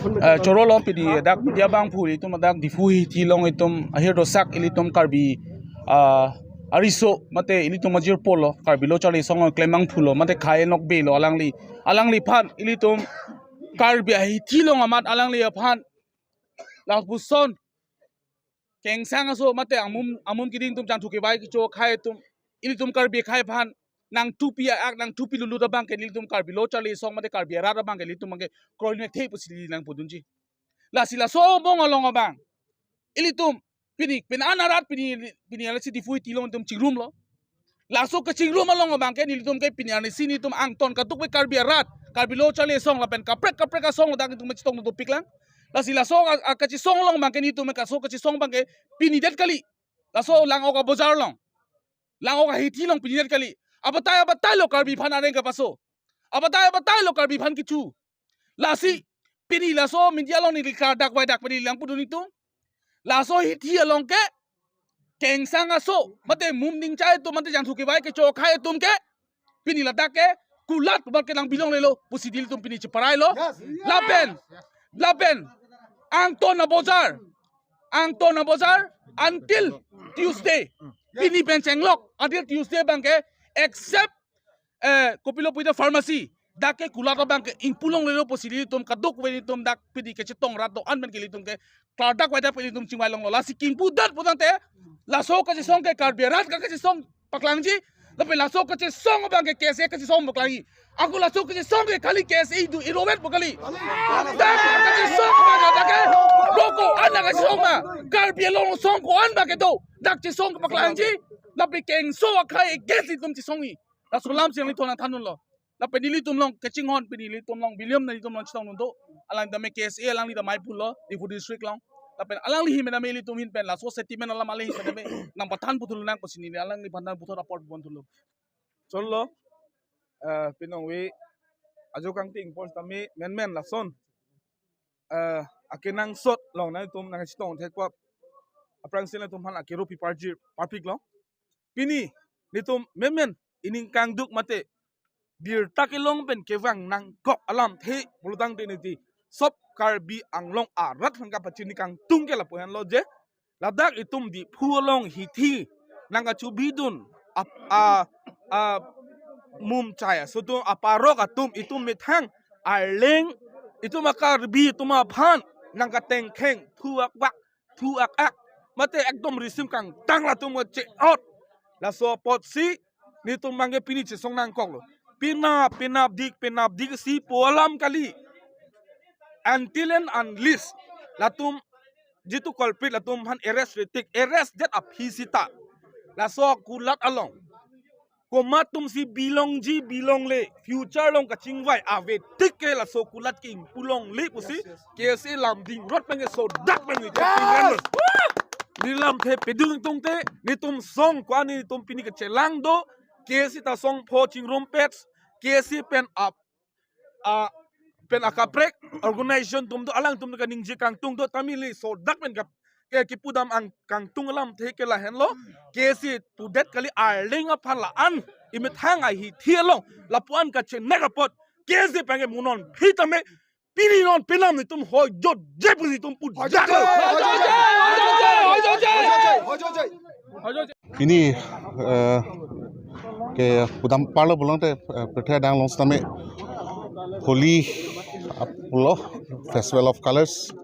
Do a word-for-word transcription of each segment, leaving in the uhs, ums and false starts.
Eh, choro lo pini dak media abangphu ilitum dak Diphu hithi along itum ahir dosak ilitum Karbi, ah, ariso mate ilitum ajirpo lo Karbi Lo Charli Asong along klem abangphu lo mate Khei Nokbe lo alangli, alangliphan ilitum Karbi ahithi along amat alangli aphan lapuson kengsang aso mate amum amum kiding atum jangthu kevai kecho akhei atum ilitum Karbi akhei aphan nangthupi ak nangthupi lulut abangke ilitum Karbi Lo Charli Asong mate Karbi arat abangke ilitum abangke kroinek the pusi ili nangpudunji. Lasi laso abang along abang ilitum pini pini an arat pini pini alasi Diphu hithi along itum chingrum lo. Laso kachingrum along abangke nelitum ke pini arnisi nelitum angton kadokave Karbi arat, Karbi Lo Charli Asong lapen kaprek kaprek asong ladak nelitum chetong dopik lang. Lasi laso a, a kachisong along abangke nelitum ke laso kachisong abangke pini det kali. Laso Lang'ok abojar along, Lang'ok ahithi along pini det kali. Abatai abatai lo Karbi aphan areng kapaso. Abatai abatai lo Karbi aphan kecho. Lasi pini laso media along neli klardak vaidak pini nangpudun itum. Laso hithi along ke kengsang aso mate mum ningchai atum mate jangthu kevai kecho akhei atum ke pini ladak ke kulat bar ke nangbilonglelo pusi ilitum pini cheparai lo. Yes, yes. Lapen lapen angton abojar, angton abojar until Tuesday. Pini pen chenglok until Tuesday abangke except eh, kopilo puita pharmacy dak ke kulat abangke ingpulonglelo pusi ilitum kadokave ilitum dak pini kachetong rat do-an pen ke ilitum ke klardak vaidak pen ilitum chingvai longlo. Lasi kingpu det putangte laso kachisong ke Karbi arat ka kachisong paklangji. Lapen laso kachisong abangke K S A kachisong paklangji. Ako laso kachisong ke kali K S A idu irovet po kali. Dak kachisong abang dak ke lo ko-an kachisong ma Karbi along song ko-an abangke do dak chisong paklangji. Lapen kengso akhei against itum chisongji. Laso alam si nanglithon nangthandunlo. Lapen nelitum along kachinghon pini nelitum along William nanglitum along chetongdun do. Alang tame K S A alangli ta mai pulo Diphu district along. Lapen alangli ahin tame ilitum ahin pen laso statement alam alangli ahin tame nangpathan puthot nang pusi neli alangliphan nangputhot apor pon thulo. Cholo, eh, pinong we ajo kangting pon tame menmen lason, eh, akenangsot along nangtum nangchetong thek pap aphrangsi nangtum aphan akero pi parjir parpik lo. Pini nelitum menmen ining kangduk mate birta kelong pen kevang nangkok alamthe pulotangte niti sop Karbi Anglong arat aphan kapachini kangtung ke lapu-an lo je ladak itum Diphu along hithi nangkachobidun ap a a mumchai aso atum aparok atum itum methang arleng itum a-Karbi atum aphan nangkatengkheng thu akbak thu ak-ak mate ekdom risim kangtang latum che-ot. Laso apotsi nelitum abangke pini chesong nangkoklo. Penap penapdik penapdik si pu alam kali. Until and unless latum jitu culprit latum aphan arrest retik arrest det aphi sita laso kulat along komat atum si bilongji bilongle future along kachingvai avetik ke laso kulat ke ingpulongle pusi K S A lamding rot abangke sodak abang itum pingan lo. Neli lamthe pedung tungte nelitum song ko-an nelitum pini kachelang do K S A ta song pho chingrum pets K S A pen ap a pen akaprek organization atum do alangtum kaningje kangtung do tame neli sodak pen kap ke kipudam ang kangtung alamthe ke lahenlo. K S A pudet kali arleng aphan la-an imethang ahithi along lapu-an kachenek apot K S A abangke mo non phi tame pini non penap nelitum hoi jot je pusi itum pu Hoi jot je, hoi jot je, hoi jot je, hoi jot je, hoi jot je, hoi jot je. Pini, eh, kepudam parlo pulotangte, eh, pirthe adang along setame Holi, ah, pulo Festival of Colors.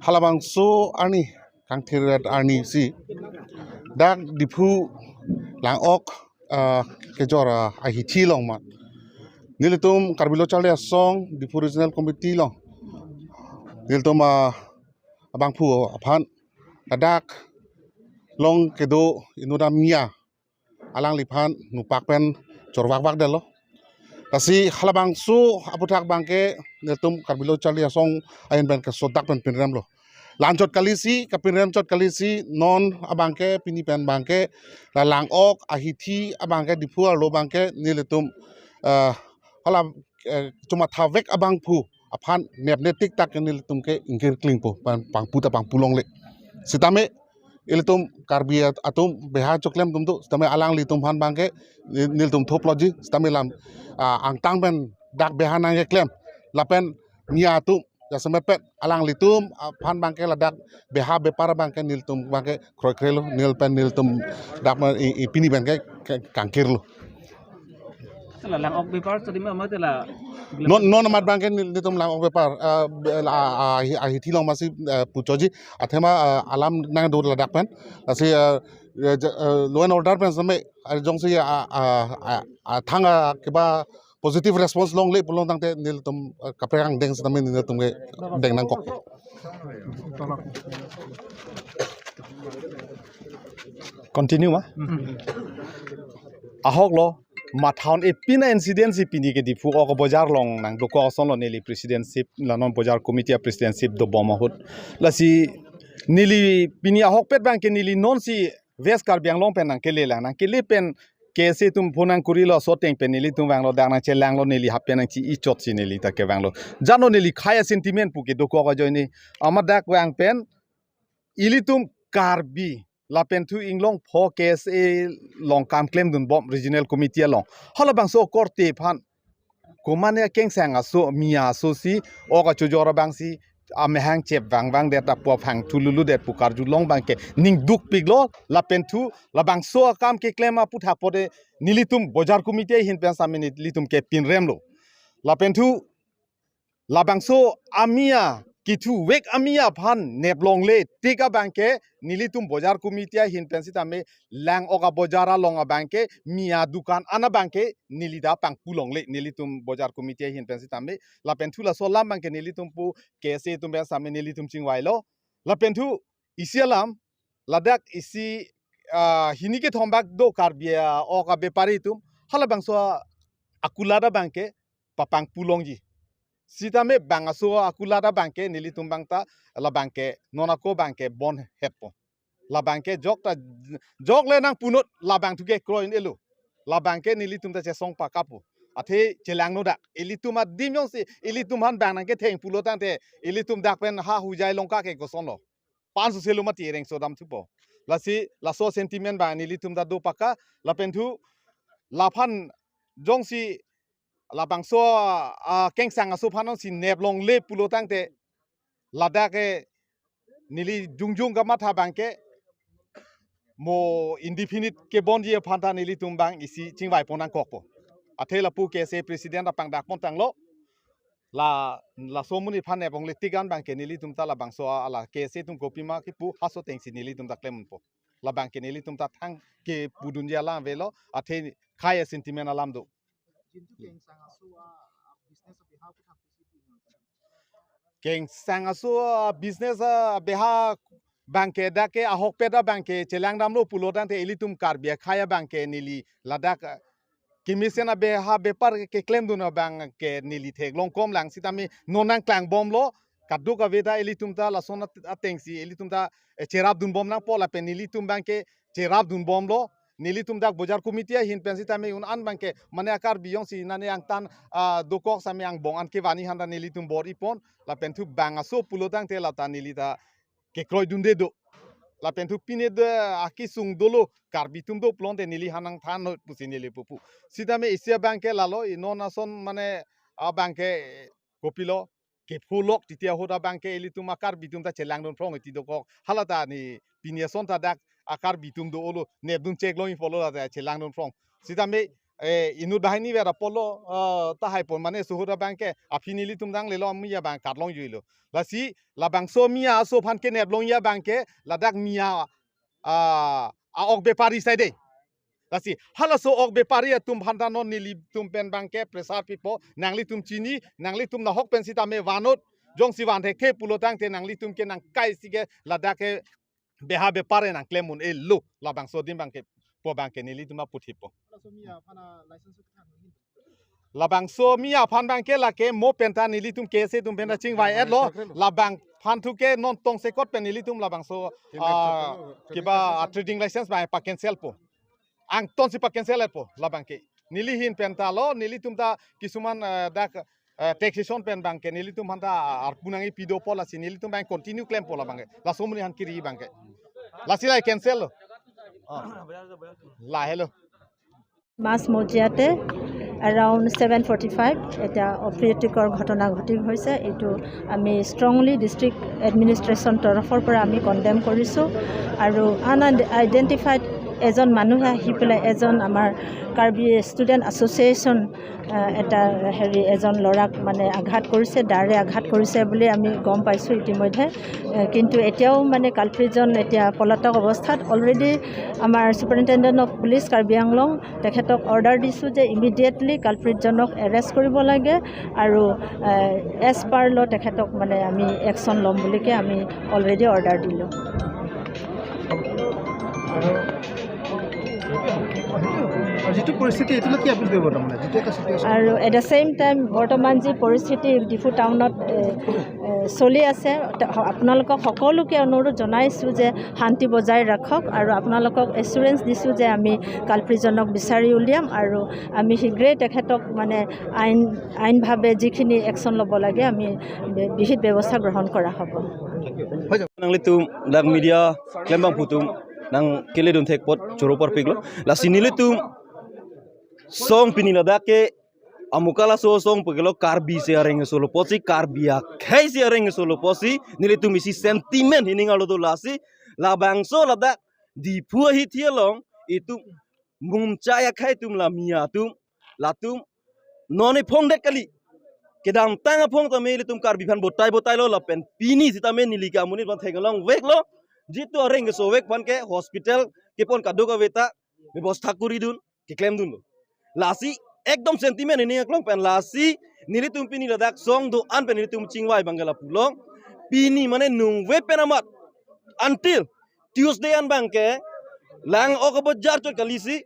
Halabangso arni kangthir arni si dak Diphu Lang'ok, ah, kejor, ah, ahithi along ma nelitum Karbi Lo Charli Asong Diphu Regional Committee along nelitum, ah, abangphu aphan ladak along kedo inut amia alangliphan nupak pen chorvakvak detlo. Lasi halabangso aputhak abangke nelitum Karbi Lo Charli Asong ahin pen kesodak pen pinremlo. La-anchot kali si, kapinrem chot kali si, non abangke pini pen abangke la Lang'ok ahithi abangke Diphu arlo abangke nelitum, eh, hala, eh, chomathavek abangphu aphan nepne tiktak ke nelitum ke ingkir klingpo pan pangpu ta pangpulongle. Setame ilitum Karbi at-, atum beha choklem atum do, setame alanglitum aphan abangke nel-, nelitum thoploji, setame lam, ah, angtang pen dak beha nangkeklem. Lapen mia atum Jasemet pen alanglitum aphan abangke ladak beha bepar abangke nelitum abangke kroikre lo, neli pen nelitum dak ma i, i pini abangke ke, kangkir lo. Sela lang-ok bepar tadi ma, ma tela non, non amat abangke nel-, nelitum lang-ok bepar, eh, be-, la, ah, ah, hi, ah, hithi along masi, eh, puchoji, athema, eh, alam nangdo ladak pen. Lasi, eh, eh, ja-, eh, law and order pen same, ah, jongsi, ah, ah, ah, ah, thang, ah, keba positive response longle pulo tangte nelitum, eh, kaprek angdeng sitame nelitum kedeng nangkok. Continue ma? Ahok lo, mathaun e pini incident si pini ke Diphu ok bojar along nangdokok ason lo neli presidentship, la non bojar committee a presidentship dobom ahut. Lasi neli pini ahokpet abangke neli non si West Karbi Anglong pen nangkele lang, nangkele pen K S A atum phone nangkuri lo, so ateng pen nelitum vanglo, dak nangchelang lo, neli happen nangchi-i chot si neli ta kevanglo. Jano neli khei a-sentiment pu kedokok ajoine, amat dak vang pen ilitum Karbi lapen thu inglong pho K S A along kam klemdunbom regional committee along. Halabangso akorte aphan komatne kengsang aso, Miya aso si, ok achojor abang si, amahang chep vangvang det, apo aphang thu lulu det pu karjulong abangke ning dukpiklo, lapen thu labangso akam keklem aputhak pode nelitum bojar committee ahin pen same nelitum kepinrem lo. Lapen thu labangso a-Miya, kethuvek a-Miya aphan neplongle tik abangke nelitum bojar committee ahin pen sitame lang-ok abojar along abangke Miya dukan an abangke neli ta pangpulongle nelitum bojar committee ahin pen sitame. Lapen thu laso alam abangke nelitum pu K S A atum pen same nelitum chingvailo. Lapen thu isi alam, ladak isi, ah, hini kethom bak do Karbi a-ok abepari atum, halabangso a-, akulat abangke papangpulongji. Sitame bang aso akulat abangke nelitum abang ta labangke non ako abangke bon hetpo. Labangke jok ta, jok le nangpunot labang thu kekroi un-elo. Labangke nelitum ta chesong pakappo. Athe chelangno dak. Ilitum adim jongsi ilitum aphan bang nangketheng pulo tangte ilitum dak pen ha Hojai Longka ke koson lo. Pan su selo mati rengso dam thupo. Lasi laso sentiment abang nelitum ta do paka, lapen thu laphan jongsi labangso, ah, kengsang aso aphan si neplongle pulo tangte ladak ke neli jongjong kamatha abangke mo indefinite kebonji aphan ta nelitum abang isi chingvai pon nangkokpo. Athe lapu K S A president apangdak pon tanglo. La, laso amonit aphan neplongle tik an abangke nelitum ta labangso a-, ala K S A atum kopima kipu haso ateng si nelitum ta klempo. Labangke nelitum ta thang kepudunji alam avelo, athe khei a-sentiment alam do. Jintu kengsang aso a, a business abeha aputhak pusi pu nang. Kengsang aso a business abeha abangke dak ke ahokpet abangke chelangdamlo pulo tangte ilitum Karbi akhei abangke neli ladak, ah, kemesen abeha bepar keklemdun abangke neli theklong komlang sitame non nangklangbomlo, kadokave ta ilitum ta lason at-, ateng si ilitum ta, eh, cherapdunbom nangpo lapen nelitum abangke cherapdunbomlo. Nelitum dak bojar committee ahin pen sitame un an abangke mane a-Karbi jongsi nane angtan, ah, dokok same angbong an kevan-i aphan ta nelitum bor-i pon. Lapen thu bang aso pulo tangte lata neli ta kekroidunde do. Lapen thu pine de akesung dolo Karbi atum do pulote neli aphan nangthan noi pusi neli pupo. Sitame isi abangke lalo, i non ason mane abangke kopilo kepholok titi ahut abangke ilitum a-Karbi atum ta chelangdun phrong iti dokok. Hala ta ne pini ason ta dak a-Karbi atum do-olo, nepdun cheklongji pulo la ta chelangdun phrong. Sitame, eh, inut banghini ver apotlo, eh, tahai pon mane suhut abangke aphi nelitum danglelo, a-Miya abang karlongjuilo. Lasi labangso Miya aso aphan keneplongji abangke ladak Miya, ah, a-ok bepari saide. Lasi halaso ok bepari atum aphan ta non nelitum pen abangke pressure pipo, nanglitum chini, nanglitum nahok pen sitame vannon, jongsi van thekthe pulo tangte nanglitum ke nangkai si ke ladak ke beha bepar nangklem un-elo, labangso adim abangke pu abangke nelitum aputhipo. Halaso Miya aphan a license kethang hin. Labangso Miya aphan abangke lake mo pen ta nelitum K S A atum pen ta chingvai-etlo, labang aphan thu ke non tongsekot pen nelitum labangso, ah, keba, ah, trading license abang pa-cancel po. Angton si pa-cancel-etpo labangke. Neli ahin pen ta lo, nelitum ta kisuman, eh, dak, eh, taxation pen abangke nelitum aphan ta arpu nangkepi dopo, lasi nelitum abang continue klempo labangke. Laso amonit aphan kiri abangke. Lasi la cancel lo. Oh. Lahelo. Mas Mojiate, around seven forty five এতিয়া অপ্ৰীতিকৰ ঘটনা ঘটি হৈছে। এইটো আমি strongly district administration তৰফৰ পৰা আমি কণ্ডেম কৰিছোঁ। আৰু আন আইডেণ্টিফাইড এজন মানুহে আহি পেলাই এজন আমাৰ কাৰ্বি ষ্টুডেণ্ট এছ'চিয়েশ্যন, আহ, এটা হেৰি এজন ল'ৰাক মানে আঘাত কৰিছে, দাৰে আঘাত কৰিছে বুলি আমি গম পাইছোঁ ইতিমধ্যে। আহ, কিন্তু এতিয়াও মানে কালপ্ৰিটজন এতিয়া পলাতক অৱস্থাত। অলৰেডি আমাৰ চুপাৰিনটেণ্ডেণ্ট অফ পুলিচ কাৰ্বি আংলং তেখেতক অৰ্ডাৰ দিছোঁ যে ইমিডিয়েটলি কালপ্ৰিটজনক এৰেষ্ট কৰিব লাগে আৰু এজ পাৰ ল তেখেতক মানে আমি একশ্যন ল'ম বুলিকে আমি অলৰেডি অৰ্ডাৰ দিলোঁ। আৰু যিটো পৰিস্থিতি, এইটোলৈ কি আপিল কৰিব তাৰমানে, যিটো এটা চিটুৱেশ্যন? আৰু এট দ্য ছেইম টাইম বৰ্তমান যি পৰিস্থিতি ডিফু টাউনত এ, এ, চলি আছে, ত-, আপোনালোকক সকলোকে অনুৰোধ জনাইছোঁ যে শান্তি বজাই ৰাখক আৰু আপোনালোকক এচুৰেঞ্চ দিছোঁ যে আমি কালপ্ৰিটজনক বিচাৰি উলিয়াম আৰু আমি শীঘ্ৰেই তেখেতক মানে আইন আইনভাৱে যিখিনি একশ্যন ল'ব লাগে আমি বে- বিহিত ব্যৱস্থা গ্ৰহণ কৰা হ'ব। Nanglitum dak media klembang putum nang keledun thek apot choro parpiklo. Lasi nelitum song pini ladak ke amukala so song pekelo Karbi si areng solo posi, Karbi akhei si areng solo posi nelitum isi sentiment hining arlo do. Lasi labangso ladak Diphu ahithi along itum mumchai akhei atum la mia atum latum non ephong det kali. Kedamtang aphong tame ilitum Karbi aphan botai botailo lapen pini sitame neli ke amonit aphan theklong veklo. Jitu areng keso vek aphan ke hospital kepon kadokave ta bebosta koridun, keklemdunlo. Lasi ekdom sentiment ini aklong pen lasi nelitum pini ladak song do-an pen nelitum chingvai abang ke lapu along. Pini mane nungve pen amat until Tuesday an abang ke lang-ok abojar chot kalisi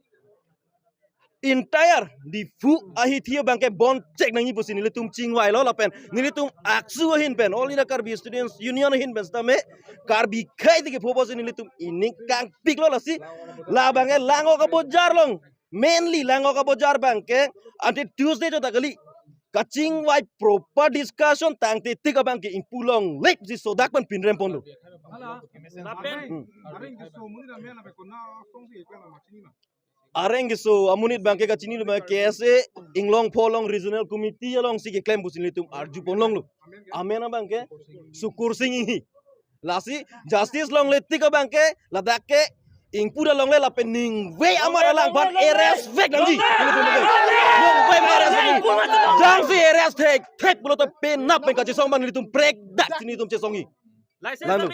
entire Diphu ahithi abang ke bon chek nangji pusi nelitum chingvailo lapen nelitum ACSU ahin pen, All India Karbi Students Union ahin pen sitame Karbi akhei ti kepho pusi nelitum ining kangpiklo. Lasi labang ke lang-ok abojar along, mainly lang-ok abojar abang ke until Tuesday chot ta kali kachingvai proper discussion tangte tik abang ke ingpu longle pusi sodak pen pinrem ponlo. Lapen Hmm. Areng keso amonit abang ke kachinilo abang K S A Inglongpho along Regional Committee alongsi keklem pusi nelitum arju ponlonglo. Amen abang ke Sukur Sing Enghi. Lasi justice longle tik abang ke ladak ke ingpu ta longle lapen ningve amar alang aphan arrest vek nangji. Ningve amar arrest vek nangji. Jongsi arrest thekthek pulote penap pen kachesong abang nelitum prekdak si nelitum chesongji. Lalu.